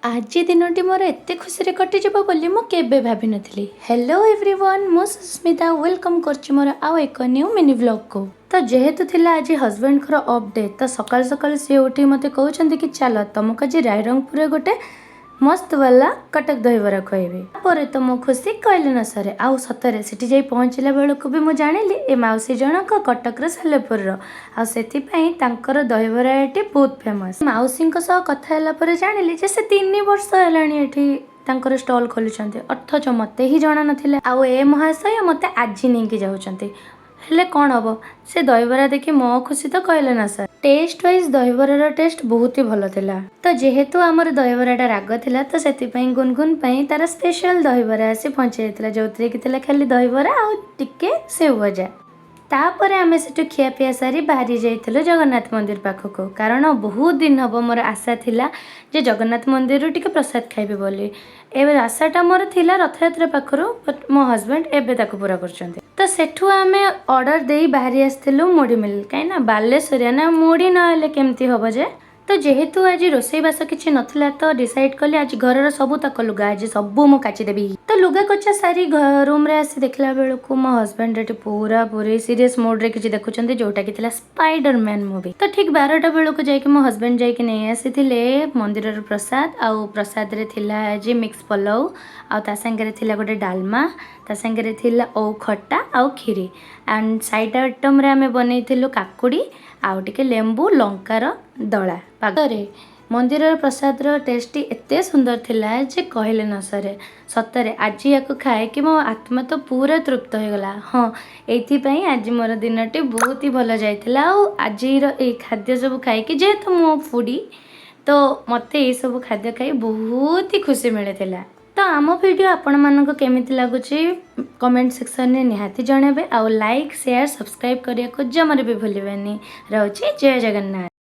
ଆଜି ଦିନଟି ମୋର ଏତେ ଖୁସିରେ କଟିଯିବ ବୋଲି ମୁଁ କେବେ ଭାବିନଥିଲି। ହ୍ୟାଲୋ ଏଭ୍ରିୱାନ୍, ମୁଁ ସୁସ୍ମିତା welcome କରୁଛି ମୋର ଆଉ ଏକ ନ୍ୟୁ ମିନି ବ୍ଲଗ୍କୁ। ତ ଯେହେତୁ ଥିଲା ଆଜି ହଜବେଣ୍ଡଙ୍କର ଅଫ୍ ଡେ, ତ ସକାଳୁ ସକାଳୁ ସିଏ ଉଠିକି ମୋତେ କହୁଛନ୍ତି କି ଚାଲ, ତମକୁ ଆଜି ରାଇରଙ୍ଗପୁରରେ ଗୋଟେ ମସ୍ତ ବାଲା କଟକ ଦହିବରା ଖୁଆଇବି। ତାପରେ ତ ମୋ ଖୁସି କହିଲେ ନ ସରେ। ଆଉ ସତରେ ସେଠି ଯାଇ ପହଞ୍ଚିଲା ବେଳକୁ ବି ମୁଁ ଜାଣିଲି, ଏ ମାଉସୀ ଜଣକ କଟକର ସାଲେପୁରର ଆଉ ସେଥିପାଇଁ ତାଙ୍କର ଦହିବରା ଏଠି ବହୁତ ଫେମସ୍। ମାଉସୀଙ୍କ ସହ କଥା ହେଲା ପରେ ଜାଣିଲି ଯେ ସେ 3 ବର୍ଷ ହେଲାଣି ଏଠି ତାଙ୍କର ଷ୍ଟଲ୍ ଖୋଲିଛନ୍ତି, ଅଥଚ ମୋତେ ହିଁ ଜଣା ନଥିଲା ଆଉ ଏ ମହାଶୟ ମୋତେ ଆଜି ନେଇକି ଯାଉଛନ୍ତି। ହେଲେ କ'ଣ ହବ, ସେ ଦହିବରା ଦେଖି ମୋ ଖୁସି ତ କହିଲେ ନା ସାର୍। ଟେଷ୍ଟ ୱାଇଜ୍ ଦହିବରାର ଟେଷ୍ଟ ବହୁତ ହି ଭଲ ଥିଲା। ତ ଯେହେତୁ ଆମର ଦହିବରାଟା ରାଗ ଥିଲା, ତ ସେଥିପାଇଁ ଗୁନଗୁନ ପାଇଁ ତାର ସ୍ପେଶାଲ ଦହିବରା ଆସି ପହଞ୍ଚି ଯାଇଥିଲା, ଯେଉଁଥିରେ କି ଥିଲା ଖାଲି ଦହିବରା ଆଉ ଟିକେ ସେଉ ଭଜା। ତାପରେ ଆମେ ସେଠୁ ଖିଆପିଆ ସାରି ବାହାରି ଯାଇଥିଲୁ ଜଗନ୍ନାଥ ମନ୍ଦିର ପାଖକୁ, କାରଣ ବହୁତ ଦିନ ହେବ ମୋର ଆଶା ଥିଲା ଯେ ଜଗନ୍ନାଥ ମନ୍ଦିରରୁ ଟିକେ ପ୍ରସାଦ ଖାଇବି ବୋଲି। ଏବେ ଆଶାଟା ମୋର ଥିଲା ରଥଯାତ୍ରା ପାଖରୁ, ବଟ୍ ମୋ ହଜବେଣ୍ଡ ଏବେ ତାକୁ ପୁରା କରୁଛନ୍ତି। ତ ସେଠୁ ଆମେ ଅର୍ଡ଼ର ଦେଇ ବାହାରି ଆସିଥିଲୁ ମୁଢ଼ି ମିଲ୍, କାହିଁକିନା ବାଲେଶ୍ୱରିଆ ନା, ମୁଢ଼ି ନହେଲେ କେମିତି ହେବ ଯେ। ତ ଯେହେତୁ ଆଜି ରୋଷେଇବାସ କିଛି ନଥିଲା, ତ ଡିସାଇଡ଼୍ କଲି ଆଜି ଘରର ସବୁ ତକ ଲୁଗା ଆଜି ସବୁ ମୁଁ କାଚିଦେବି। ତ ଲୁଗା କଚା ସାରି ରୁମ୍ରେ ଆସି ଦେଖିଲା ବେଳକୁ ମୋ ହଜବେଣ୍ଡ ଏଠି ପୁରା ପୁରି ସିରିୟସ୍ ମୋଡ଼୍ରେ କିଛି ଦେଖୁଛନ୍ତି, ଯେଉଁଟାକି ଥିଲା ସ୍ପାଇଡର ମ୍ୟାନ୍ ମୁଭି। ତ ଠିକ୍ 12ଟା ବେଳକୁ ଯାଇକି ମୋ ହଜବେଣ୍ଡ ଯାଇକି ନେଇ ଆସିଥିଲେ ମନ୍ଦିରର ପ୍ରସାଦ। ଆଉ ପ୍ରସାଦରେ ଥିଲା ଆଜି ମିକ୍ସ ପଲାଉ, ଆଉ ତା ସାଙ୍ଗରେ ଥିଲା ଗୋଟେ ଡାଲମା, ତା ସାଙ୍ଗରେ ଥିଲା ଓଉ ଖଟା ଆଉ କ୍ଷୀରି। ଆଣ୍ଡ ସାଇଡ଼୍ ଆଇଟମ୍ରେ ଆମେ ବନେଇଥିଲୁ କାକୁଡ଼ି ଆଉ ଟିକେ ଲେମ୍ବୁ ଲଙ୍କାର ଦଳା। ପାଗରେ ମନ୍ଦିରର ପ୍ରସାଦର ଟେଷ୍ଟଟି ଏତେ ସୁନ୍ଦର ଥିଲା ଯେ କହିଲେ ନ ସରେ। ସତରେ ଆଜି ୟାକୁ ଖାଇକି ମୋ ଆତ୍ମା ତ ପୁରା ତୃପ୍ତ ହେଇଗଲା। ହଁ, ଏଇଥିପାଇଁ ଆଜି ମୋର ଦିନଟି ବହୁତ ହି ଭଲ ଯାଇଥିଲା। ଆଉ ଆଜିର ଏଇ ଖାଦ୍ୟ ସବୁ ଖାଇକି, ଯେହେତୁ ମୁଁ ଫୁଡ଼ି, ତ ମୋତେ ଏଇସବୁ ଖାଦ୍ୟ ଖାଇ ବହୁତ ହି ଖୁସି ମିଳିଥିଲା। ତ ଆମ ଭିଡ଼ିଓ ଆପଣମାନଙ୍କୁ କେମିତି ଲାଗୁଛି, କମେଣ୍ଟ ସେକ୍ସନରେ ନିହାତି ଜଣାଇବେ ଆଉ ଲାଇକ୍, ସେୟାର, ସବସ୍କ୍ରାଇବ୍ କରିବାକୁ ଜମାରୁ ବି ଭୁଲିବେନି। ରହୁଛି, ଜୟ ଜଗନ୍ନାଥ।